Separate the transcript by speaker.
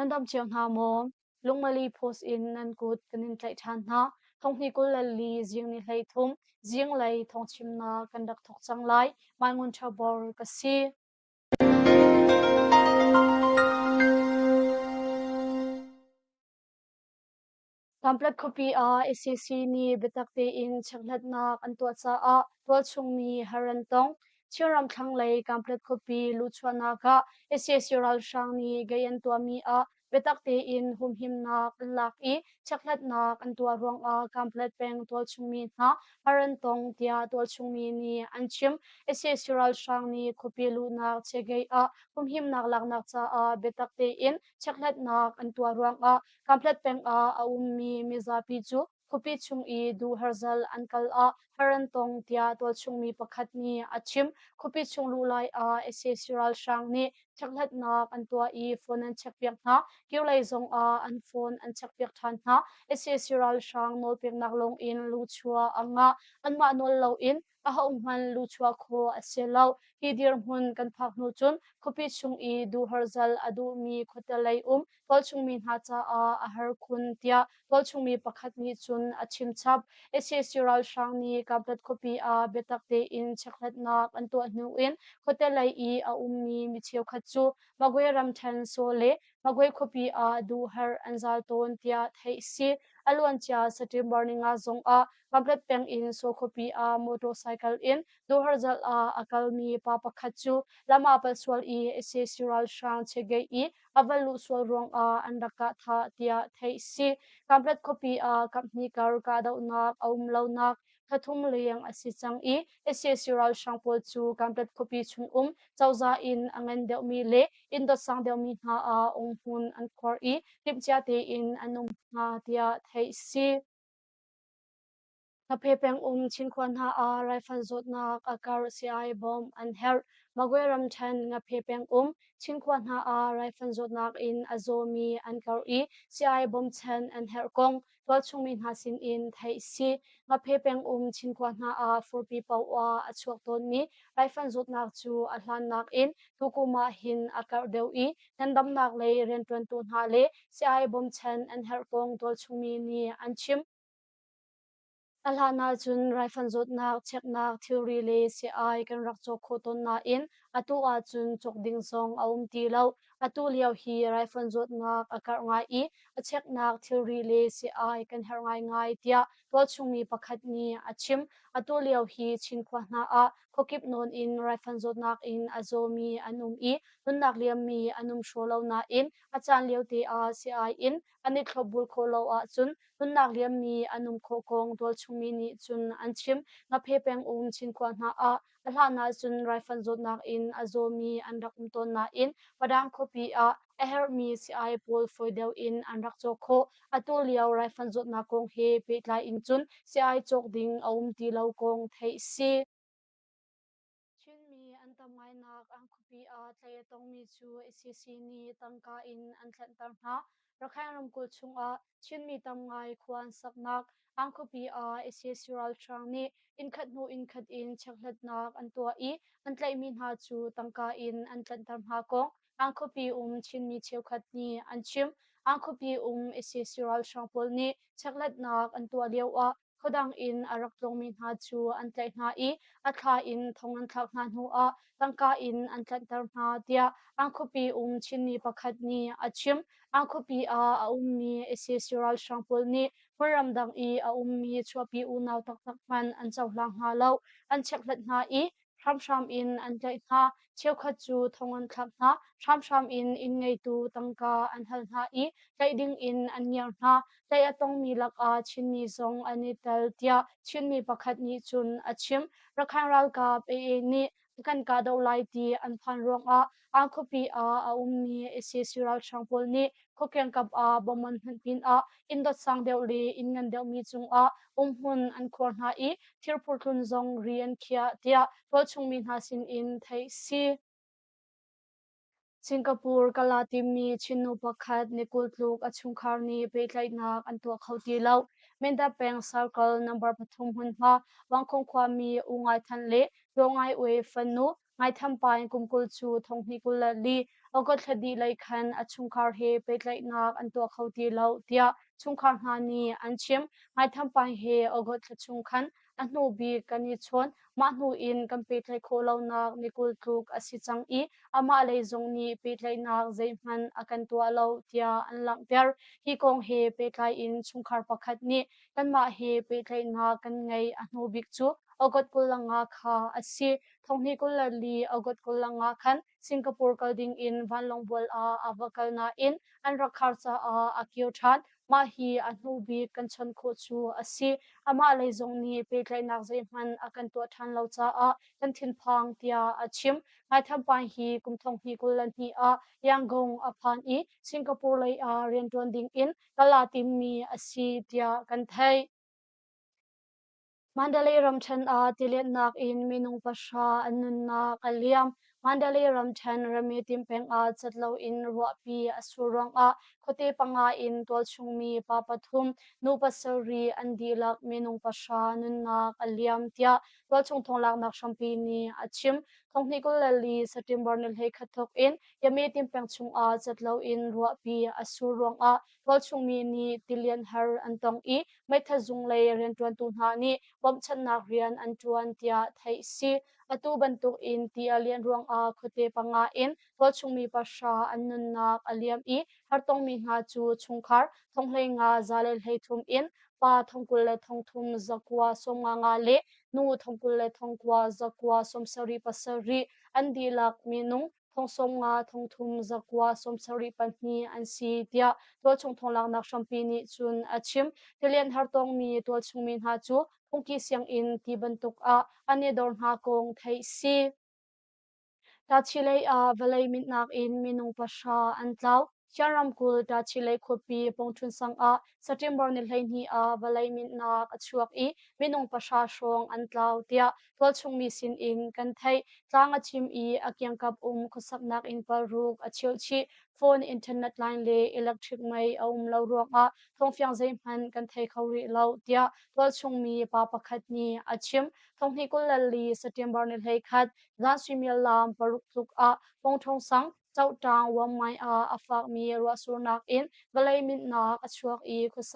Speaker 1: Nan dam cio hna maw? Lungmali post in nan kut kan in tlaih ṭhan hna. Thonghni 24 zing ni 13 zinglei thawngchimnak kan rak thawk cang lai. Mai Ngun Ṭha Bor ka si. Kanpetlet khuapi ah sac nih biatak tein chekhlatnak an tuah caah tualchung mi har an tong. Chinram thlanglei Kanpetlet khuapi luhchuahnak ah sac ralhrang nih gei an tuahmi ah biatak tein humhimnak an lak i chekhlatnak an tuah ruangah Kanpetlet peng tualchung mi hna har an tong tiah tualchung mi nih an chim. Sac ralhrang nih khuapi luhnak chegei ah humhimnak laknak caah biatak tein chekhlatnak an tuah ruangah Kanpetlet peng ah a ummi mizapi cu khuapi chung i duhharzal an kal ah har an tong tiah tualchung mi pakhat nih a chim. Khuapi chung luh lai ah sac ralhrang nih chekhlatnak an tuah i phone an chekpiak hna. Kirlei zong ah an phone an chekpiak ṭhan hna. Sac ralhrang nawlpeknak lawng in luchuah a ngah. Anmah nawl loin ahohmanh luchuah khawh a si lo. Hi dirhmun kan phak hnu cun khuapi chung i duhharzal a duhmi khuate lei um tualchungmi hna caah a har khun tiah tualchungmi pakhat nih cun a chim chap. Sac ralhrang nih Kanpetlet khuapi ah biatak tein chekhlatnak an tuah hnu in khuate lei i a ummi mi cheukhat cu Magwe ramṭhen Saw le Magwe khuapi ah duhherh an zal tawn tiah theih a si. A luancia September ninga zong ah Kanpetlet peng in Saw khuapi ah motorcycle in duhherhzalh ah a kalmi pa pakhat cu lam ah palhsual i sac ralhrang chegei i a va luh sual ruangah an rak kah thah tiah theih a si. Kanpetlet khuapi ah kaphnih kar kahdohnak a um lonak thla thum leng a si cang i sac ralhrang pawl cu Kanpetlet khuapi chungum cozah inn a ngan deuhmi le inn dot sang deuhmi hna ah umhmun an khuar i timhcia tein an um hna tiah theih a si. Hnaphe pengum Cinkhua hna ah raifanh zawtnak a karh sii-ai bawmh an herh. Magwe ramṭhen Ngaphe pengum Cinkhua hna ah raifanh zawtnak in a zawmi an karh i sii-ai bawmchan an herh kong tualchung mi hna sinin theih a si. Ngaphe pengum Cinkhua hna ah furpi paoh ah a chuak tawnmi raifanh zawtnak cu a hlannak in tukum ah hin a karh deuh i ngandamnak lei rianṭuantu hna le sii-ai bawmchan an herh kong tualchung mi nih an chim. A hlan ahcun raifanh zawtnak cheknak thilri le sii-ai kan rak cawk khawh tawn nain atu ahcun cawk ding zong a um ti lo. Atu lio hi raifanh zawtnak a karh ngai i a cheknak thilri le sii-ai kan herh ngaingai tiah tualchung mi pakhat nih a chim. Atu lio hi Cinkhua hna ah khuakip nawn in raifanh zawtnak in a zawmi an um i nunnak liammi an um hraw lo nain a caan liote ah sii-ai in an i thlopbul khawh lo ahcun nunnak liammi an um khawh kong tualchungmi nih cun an chim. Ngaphe pengum Cinkhua hna ah a hlan ahcun raifanh zawtnak in a zawmi an rak um tawn nain Padang khuapi ah a herhmi sii-ai pawl fawi deuh in an rak cawk khawh. Atu lio raifanh zawtnak kong he pehtlai in cun sii-ai cawk ding a um ti lo kong theih a si. Chinmi an tam ngainak an khuapi ah tlaih a tongmi cu sac nih tangka in an tlanhter hna. Rakhine ramkulh chungah Chinmi tam ngai khua an saknak an khuapi ah sac ralhrang nih innkhat hnu innkhat in chekhlatnak an tuah i an tlaihmi hna cu tangka in an tlanhter hna kong an khuapi um Chinmi cheukhat nih an chim. An khuapi um sac ralhrang pawl nih chekhlatnak an tuah lioah Khuadang in a rak tlungmi hna cu an tlaih hna i a thla in thong an thlak hna hnuah tangka in an tlanhter hna tiah an khuapi um Chinmi pakhat nih a chim. An khuapi ah a ummi sac ralhrang pawl nih hmunram dang i a ummi chuahpi unau taktak hmanh an cohlang hna lo. An chekhlat hna i hramhram in an tlaih hna, cheukhat cu thong an thlak hna, hramhram in inn ngeitu tangka an hal hna i tlaih ding in an ngiar hna. Tlaih a tongmi lakah Chinmi zong an i tel tiah Chinmi pakhat nih cun a chim. Rakhine ralkap AA nih a kan kahdoh lai ti an phan ruangah Ang khuapi ah a ummi sac ralhrang pawl nih khuakengkap ah bom an hmanh pinah inn dot sang deuh le inn ngan deuhmi cungah umhmun an khuar hna i thirphurtlun zong ri an khiah tiah tualchung mi hna sinin theih si. Singapore kala timmi Chin nu pakhat ni 20 tluk a chungkhar nih pehtlaihnak an tuah kho ti lo. Mindat peng Circle number 3 hmunhma Wangkhong khuami U Ngai Than le Daw Ngai Ue fanu. Ngaitham Paing kum 20 cu 2024 August thla dih lei khan a chungkhar he pehtlaihnak an tuah kho ti lo tiah chungkhar hna nih an chim. Ngaitham Paing he August thla chung khan a hnu bik kan i chawn. Mah hnu in kan pehtlaih khawh lonak ni 20 tluk a si cang i amah lei zong nih pehtlaihnak zeihmanh a kan tuah lo tiah an langhter. Hi kong he pehtlai in chungkhar pakhat nih kanmah he pehtlaihnak kan ngei a hnu bik cu August 25 kha a si. 2024 August 25 khan Singapore kal ding in vanlawng bual ah a va kal nain an rak khar caah a kir ṭhan. Mah hi a hnu bik kan chawnh khawh cu a si. Amah lei zong nih pehtlaihnak zeihmanh a kan tuah ṭhan lo caah kan thinphang tiah a chim. Ngaithampai hi kum 2022 ah Yangon a phan i Singapore lei ah rianṭuan ding in kal aa timmi a si tiah kan theih. Mandalay ramṭhen ah tiletnak in minung pahra an nunnak a liam. Mandalay ramṭhen Ramitim peng ah cat loin ruahpi a sur ruangah khuate panga in tualchungmi pa pathum, nu pasarih an dihlak minung pahra nunnak a liam tiah tualchung thawng-laknak hrampi nih a chim. 2024 September ni 21 thawk in Yametim peng chungah cat loin ruahpi a sur ruangah tualchungmi nih tilian har an tong i meithal zung lei rianṭuantu hna nih bawmhchanhnak rian an ṭuan tiah theih si. Atu bantuk in ti a lian ruangah khuate panga in tualchungmi pahra an nunnak a liam i hartongmi hna cu chungkhar 15 133 in pa 23 399 le nu 29 977 an dihlak minung 75 3 9 74 an si tiah tualchung thonglaknak hrampi nih cun a chim. Tilian hartongmi tualchungmi hna cu phungki sianginn ti bantuk ah an i dor hna kong theih si. Tachilei ah vawlei minhnak in minung pahra an tlau. Shan ramkulh Tachilei khuapi Pongṭhun sang ah September ni 12 ah vawlei minhnak a chuak i minung pahra hrawng an tlau tiah tualchungmi sinin kan theih. Tlang a cim i a kiangkap um khuasaknak inn paruk a chilchih. Phone, internet line le electric mei a um lo ruangah thawngfiang zeihmanh kan thei kho rih lo tiah tualchungmi pa pakhat nih a chim. 2024 September ni 21 zan suimilam paruk tluk ah Pongṭhong sang Coṭang Wangmai ah a fakmi ruahsurnak in vawlei minhnak a chuak i khuasak.